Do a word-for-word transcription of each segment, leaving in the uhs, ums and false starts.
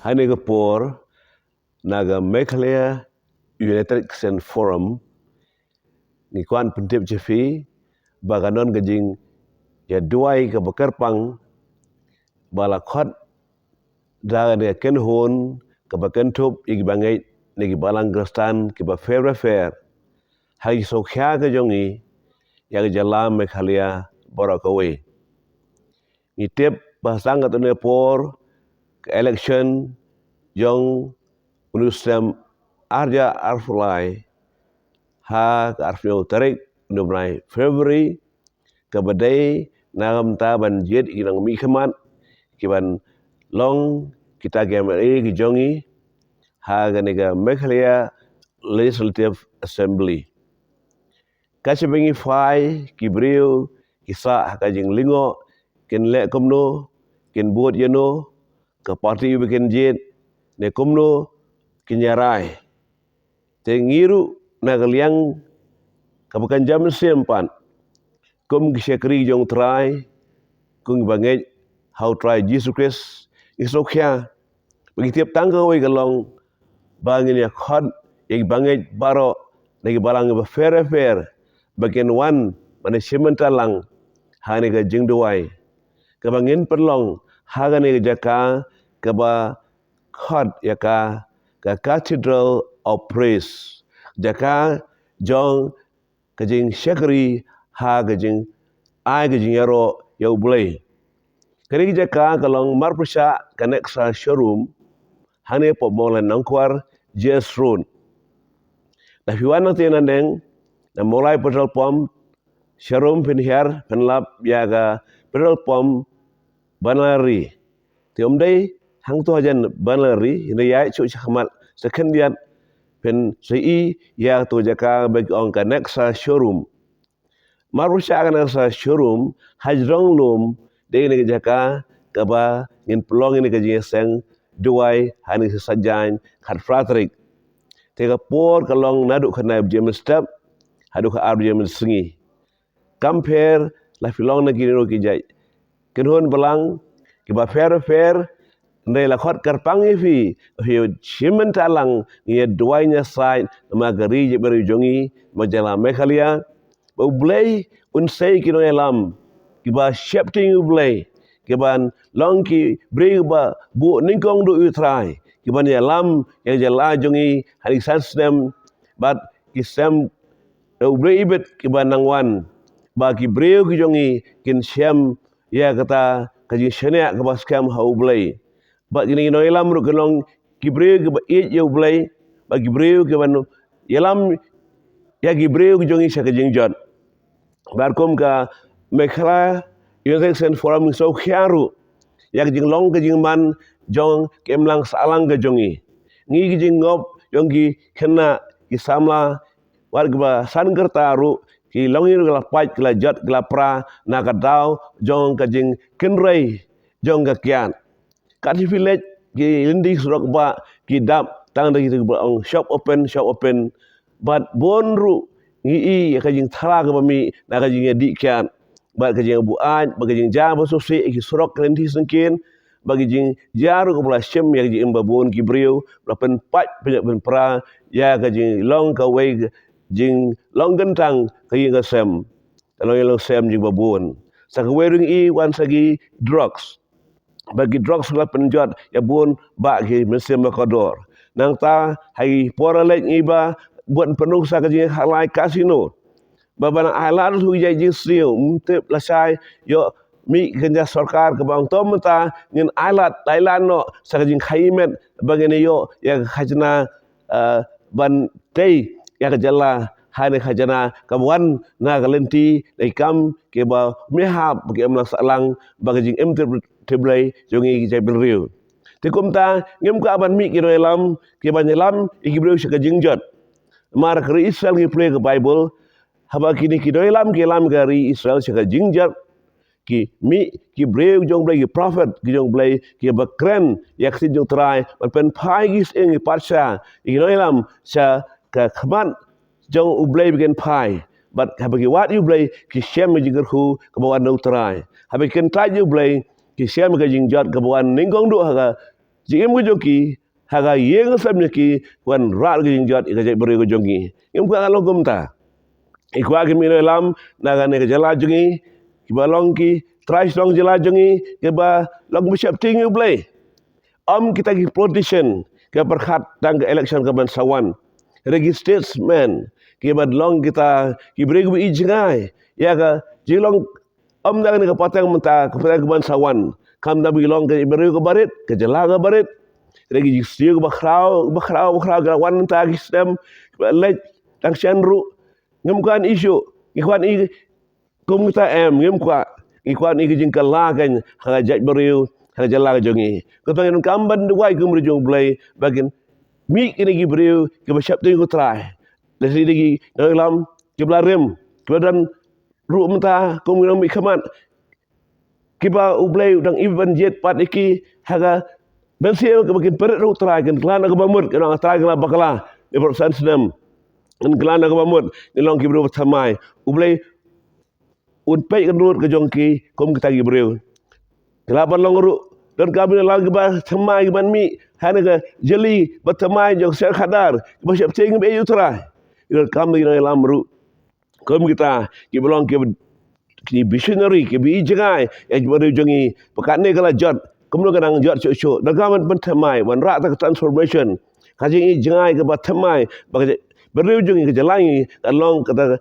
Ane ka por na ka Meghalaya United Christian Forum ngi kwah pyntip cha phi ba ka don ka jingïaduwai kaba kyrpang ba la khot da kane ka kynhun kaba kynthup ïa ki bangeit na ki balang Khristan kiba pher pher ha ki sawkhia ka jong ngi ïa ka jylla Meghalaya baroh kawei. Ngi tip ba tang katto katne por ka election jong une u snem arhajar arphew lai ha ka arphew tarik une u bnai February kaba dei na ka bynta ban jied ïa ki nongmihkhmat kiban long kita ki MLA ki jong ngi ha kane ka Meghalaya Legislative Assembly. Ka shiphew phai ki briew ki sah ha ka jinglyngngoh kin leh kumno, kin bud ïano, ka party ba kin jied ne kumno kin ïarai. Te ngi ruh na ka liang kaba kan jam siem pat kum ki shakri jong U Trai, kum ki bangeit ha U Trai Jisu Khrist, ngi sngewkhia ba ngi tip tang kawei ka long ba ngin ïa khot ïa ki bangeit baroh na ki balang ba pher pher ba kin wan ban ïa shim bynta lang ha kane ka jingduwai kaba ngin pynlong ha kane ka jaka kaba khot ïa ka ka Cathedral of Praise, jaka jong ka jingshakri ha ka jingai ka jingïaroh ïa U Blei. Kane ka jaka ka long marpyrshah ka Nexa showroom hangne hapoh Mawlai Nongkwar, J S Road. Da phi wan na te na deng na Mawlai petrol pump showroom phin hiar phin lap ïa ka petrol pump Banalari. Te ym dei hangto hajan Banalari, hynrei ïaid shuh shakhmat sa khyndiat phin sa ïohi ïa kato ka jaka ba ki ong ka Nexa showroom. Marpyrshah ka Nexa showroom hajrong lum dei kane ka jaka kaba ngin pynlong ïa kane ka jingïaseng duwai ha kane ka sngi Saitjaiñ khatphra tarik. Te ka por ka long naduh khyndai baje mynstep haduh ka ar baje mynsngi. Kam pher la phi long na kino kino ki jait kynhun balang kiba pher pher, hynrei la khot kyrpang ïa phi, phi shim bynta lang, ngi ïa duwai ngi ïa said namar ka ri jaitbynriew jong ngi, namar ka jylla Meghalaya, ba U Blei un sei ki nongïalam kiba sheptieng ïa U Blei, kiban long ki briew kiba buh nyngkong duh ïa U Trai, kiban ïalam ïa ka jylla jong ngi ha kine ki san snem bad ki snem U Blei ibit kiba nang wan, ba ki briew ki jong ngi kin shem ïa kata ka jingshaniah kaba skhem ha U Blei. Bad kine ki nongïalam ruh kin long ki briew kiba ïeit ïa U Blei, bad ki briew kiban ïalam ïa ki briew ki jong ngi sha ka jingjot. Bad kum ka Meghalaya United Christian Forum ngi sngewkhia ruh ïa ka jinglong ka jingman jong ka imlang sahlang ka jong ngi. Ngi ki jingngop jong ki khynnah ki samla wat kiba san kyrta ruh ki long hi ruh ki la pait, ki la jot, ki la pra na ka daw jong ka jingkynrei jong ka kiad. Kat shiphew leit ki lynti surok bah ki dap tang da kita kiba ong shop open, shop open. Bad bun ruh ngi ïohi ïa ka jingthra kaba mih na ka jingïadih kiad bad ka jingbuaid bad ka jingjia ba sngewsih ïa ki surok, ki lynti syngkien bad ka jingjia ruh kaba la shim ïa ka jingim ba bun ki briew, ba la pynpait, pynjot, pynpra ïa ka jinglong kawei ka jinglong kyntang ka ïing ka sem, ka long ïa long sem jingba bun. Sa kawei ruh ngi ïohi wan sa ki drugs. Ba ki drugs la pynjot ïa bun bah ki mynsiem ba kordor. Nangta ha ki por ba la leit ngi ïohi ba bun pynlong sa ka jingïakhalai casino. Ba ban ailad ruh ïa ka jingsniew, ym tip lashai ïoh mih ka jingïa sorkar kaba ong to mynta ngin ailad, ailad noh sa ka jingkhaïi met ba ngin ïoh ïa ka khajna, eh, ban tei ïa ka jylla ha kane ka khajna kaba wan na ka lynti na ki kam kiba mihap, ba ki imlang sahlang, ba ka jingim tip, tip Blei jong ngi ki jaitbynriew. Te kumta ngim kwah ban mih ki nongïalam kiban ïalam ïa ki briew sha ka jingjot. Namar ka ri Israel ngi pule ka Baibl, haba kine ki nongïalam ki ïalam ka ri Israel sha ka jingjot, ki mih ki briew jong U Blei, ki prophet ki jong U Blei, kiba kren ïa ka ktien jong U Trai, ban pynphai ki sying, ki patsha, ki nongïalam sha ka khmat jong U Blei ba kin phai. Bad haba ki wad ïa U Blei ki shem ka jingkyrkhu kaba wan na U Trai. Haba ki kyntait ïa U Blei ki shem ka jingjot kaba wan nyngkong duh ha ka jingim ka jong ki ha ka ïing ka sem jong ki, wan rah ka jingjot ïa ka jaitbynriew ka jong ngi. Ngim kwah ka long kumta. Ngi kwah ki nongïalam na kane ka jylla jong ngi kiba long ki trai shnong jylla jong ngi, kiba long kiba sheptieng ïa U Blei. Ym kita ki politician kiba pyrkhat tang ka election kaban sa wan. Hynrei ki statesman kiba long kita ki briew kiba ïohi jngai ïa ka jinglong, ym tang kane ka pateng mynta, ka pateng kaban sa wan. Khamtam ki long ka briew kaba rit, ka jylla kaba rit. Hynrei ki jingsniew kaba khraw, kaba khraw, kaba khraw, ka wan mynta ki snem kiba leit tang shen ruh. Ngim kwah ïa shuh, ngi kwah ïa kum kita em, ngim kwah. Ngi kwah ïa ka jingkylla kein ha ka jaitbynriew, ha ka jylla ka jong ngi. Kata ngi donkam ban duwai kum briew jong U Blei ba kin mih kine ki briew kiba sheptieng ïa U Trai. Lehse dei ki nongïalam kiba la rim, kiba don ruh mynta kum ki nongmihkhmat, kiba U Blei u dang ïohi ban jied pat ïa ki ha ka mynsiem kaba kin peit ruh U Trai, kin kyllan ïa kaba mut, kin ong Trai, kin la bakla ïa baroh san snem. Kin kyllan ïa kaba mut, kin long ki briew ba thymmai. U Blei un peit ka nud ka jong ki kum kita ki briew. Ki lah ban long ruh donkam ban long kiba thymmai, kiban mih ha kane ka jylli ba thymmai jong ka shnong khadar, kiba sheptieng, kiba ïeit ïa U Trai. Donkam ban ïalam ruh kum kita kiba long kiba, ki visionary, kiba ïohi jngai ïa ka jaitbynriew jong ngi, ba katne ka la jot, kumno kan nang jot shuh shuh. Donkam ban pynthymmai, ban wanrah kata ka transformation, ka jingïohi jngai kaba thymmai, ba ka jaitbynriew jong ngi, ka jylla ngi kan long kata ka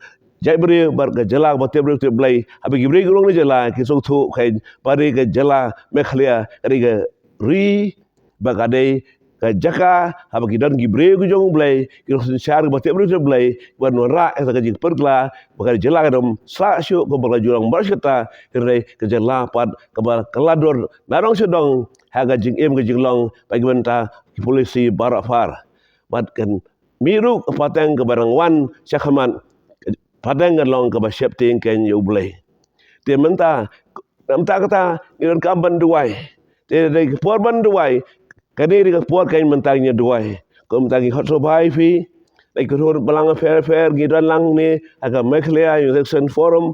jaitbynriew bad ka jylla kaba tip briew tip Blei. Haba ki briew ki long na jylla ki sngewthuh kein ba dei ka jylla Meghalaya ka dei ka ri, ba ka dei ka jaka haba ki don ki briew ki jong U Blei, ki riew synshar kiba tip briew tip Blei, kiban wanrah ïa ka jingpyrkhat ba ka jylla kan ym sah shuh kumba ka la ju long baroh shi katta. Hynrei ka jylla pat kaba ka la dur na dong sha dong ha ka jingim ka jinglong bad ki bynta ki polisi baroh phar. Bad kan mih ruh ka pateng kaba nang wan sha khmat, pateng kan long kaba sheptieng kein ïa U Blei. Te mynta, mynta kata ngi donkam ban duwai. Te dei ka por ban duwai. Kane dei ka por kein mynta ngin duwai. Kumta ngi khot sngewbha ïa phi, dei ki kynhun balang pher pher ngi don lang ne ha ka Meghalaya Youth Action Forum.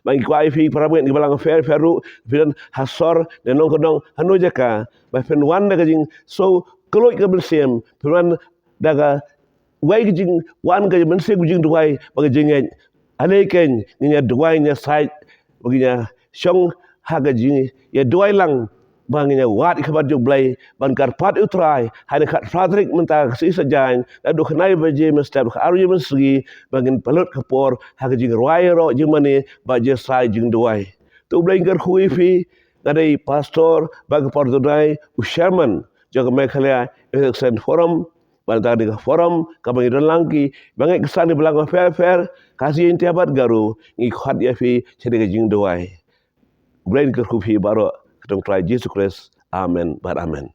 Ba ngi kwah ïa phi para bangeit ngi balang pher pher ruh, phi don ha sor ne nongkyndong hano jaka, ba phin wan da ka jingsngewkhuslai ka mynsiem, phin wan da ka wei ka jingwan ka mynsiem ka jingduwai bad ka jingngeit. Ale kein ngin ïa duwai, ngin ïa said, bad ngin ïa shong ha ka jingïaduwai lang, ba ngin ïa wad ïa ka mat jong U Blei ban kyrpad ïa U Trai ha kane ka khatphra tarik mynta ka sngi Saitjaiñ, naduh khyndai baje mynstep haduh ar baje mynsngi, ba ngin pynlut ka por ha ka jingrwai ïaroh jingmane bad jingsaid jingduwai. To U Blei un kyrkhu ïa phi. Nga dei pastor bad ka por to dei u chairman jong ka Meghalaya Youth Action Forum. Bad tang dei ka forum kaba ngi don lang ki bangeit Khristan kiba lang pher pher, Khasi, Jaiñtia bad Garo, ngi khot ïa phi sha kane ka jingduwai. U Blei un kyrkhu ïa phi baroh, ha ka kyrteng U Trai Jisu Khrist. Amen bad amen.